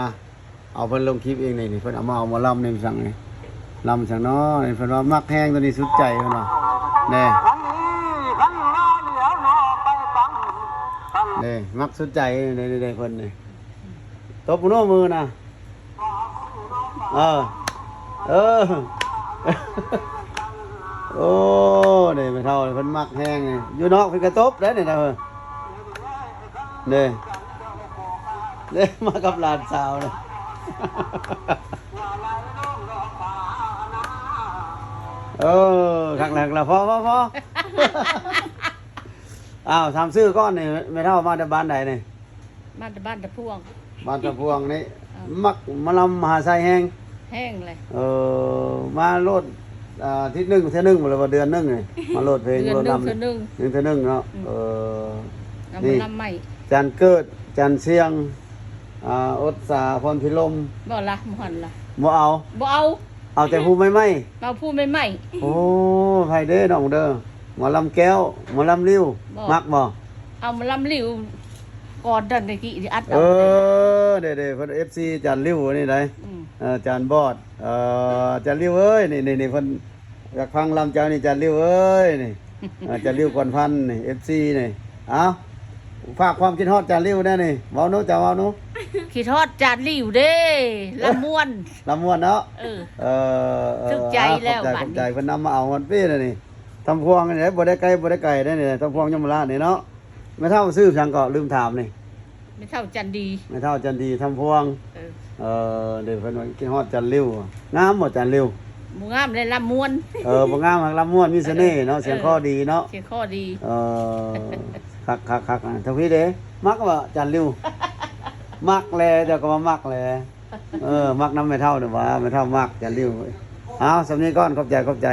ອ່ະ ເອົາເພິ່ນລົງຄລິບເອງນີ້ ນີ້ເພິ່ນເອົາມາ ເອົາໝໍລຳນີ້ ມັນຈັ່ງນີ້ ລຳຈັ່ງເນາະ ນີ້ເພິ່ນວ່າມັກແຮງ ໂຕນີ້ສຸດໃຈເພິ່ນວ່າ ແນ່ ນີ້ມັກສຸດໃຈ ນີ້ ນີ້ ນີ້ເພິ່ນນີ້ ຕົບໂນມືນະ ເອີ ເອີ ໂອ້ ນີ້ແມ່ເຖົ້າເພິ່ນມັກແຮງນີ້ ຢູ່ນອກເພິ່ນກະຕົບໄດ໋ນີ້ນະ ເອີ ເດ້ ເດ້ ມາກັບຫຼານສາວນະ ເອີ ຄັກແລ້ວ ພໍ ພໍ ພໍ ອ້າວ ຖາມຊື່ກ່ອນນີ້ ແມ່ເຖົ້າມາແຕ່ບ້ານໃດນີ້? ມາແຕ່ບ້ານຕາພວງ ບ້ານຕາພວງນີ້ ເອີ ມັກໝໍລຳມະຫາໄຊແຮງ ແຮງເລີຍ ເອີ ມາໂລດ ອາ ອາທິດໜຶ່ງເທື່ອໜຶ່ງ ຫຼືວ່າເດືອນໜຶ່ງນີ້ ມາໂລດເພງ ເດືອນໜຶ່ງເທື່ອໜຶ່ງ ໂລດລຳ ໜຶ່ງເທື່ອໜຶ່ງເນາະ ອືມ ເອີ ລຳ ນີ້ ລຳໃໝ່ ຈັນເກີດ ຈັນຊຽງ ອາ ອົດສາ ພອນພິລົມ ບໍ່ລະ ໝໍລຳ ບໍ່ເອົາ ບໍ່ເອົາ ເອົາແຕ່ຜູ້ໃໝ່ໆ ເອົາຜູ້ໃໝ່ໆ ໂອ້ ໃຜເດ້ນ້ອງເດີ ໝໍລຳແກ້ວ ໝໍລຳລິ້ວ ບໍ່ ມັກບໍ່? ເອົາໝໍລຳລິ້ວ ກ່ອນນັ້ນຕະກີ້ອັດເອົາ ເອີ ເດ້ໆ ເພິ່ນເອັຟຊີ ອາຈານລິ້ວນີ້ໃດ ອືມ ເອີ ອາຈານບອດ ເອີ ອາຈານລິ້ວເອີຍ ນີ້ ນີ້ ນີ້ເພິ່ນຢາກຟັງລຳເຈົ້ານີ້ ອາຈານລິ້ວເອີຍ ນີ້ ອາຈານລິ້ວ ກວນພັນ ນີ້ ເອັຟຊີ ນີ້ ເອົ້າ ຝາກຄວາມຄິດຮອດອາຈານລິ້ວແດ່ນີ້ ເວົ້າໜູ ເຈົ້າເວົ້າໜູ ຄິດຮອດອາຈານລິ້ວເດ້ ລຳມ່ວນ ລຳມ່ວນເນາະ ເອີ ເອີ ເອີ ຖືກໃຈແລ້ວ ຂອບໃຈ ບາດນີ້ ຂອບໃຈ ເພິ່ນນຳມາເອົາຮອດພີ້ແລ້ວນີ້ ທຳພວງນີ້ບໍ່ໄດ້ໄກ ບໍ່ໄດ້ໄກເດ້ນີ້ ທຳພວງຍົມມະລາດນີ້ເນາະ ແມ່ເຖົ້າຊື່ຫຍັງເກາະ ລືມຖາມນີ້ ແມ່ເຖົ້າຈັນດີ ແມ່ເຖົ້າຈັນດີ ທຳພວງ ເອີ ເອີ ເດ້ ເພິ່ນວ່າຄິດຮອດຈັນລິ້ວ ງາມບໍ່ຈັນລິ້ວ? ບໍ່ງາມແລະ ລຳມ່ວນ ເອີ ບໍ່ງາມ ຮັກລຳມ່ວນ ມີສະເໜ່ເນາະ ເອີ ສຽງຄໍດີເນາະ ສຽງຄໍດີ ເອີ ຄັກໆໆ ທາງພີ້ເດ້ ມັກບໍ່ຈັນລິ້ວ? ມັກແຫຼະ ເຈົ້າກໍວ່າມັກແຫຼະ ເອີ ມັກນຳແມ່ເຖົ້ານີ້ຫວາ ແມ່ເຖົ້າມັກຈັນລິ້ວ ເອົາ ສ່ຳນີ້ກ່ອນ ຂອບໃຈ ຂອບໃຈ.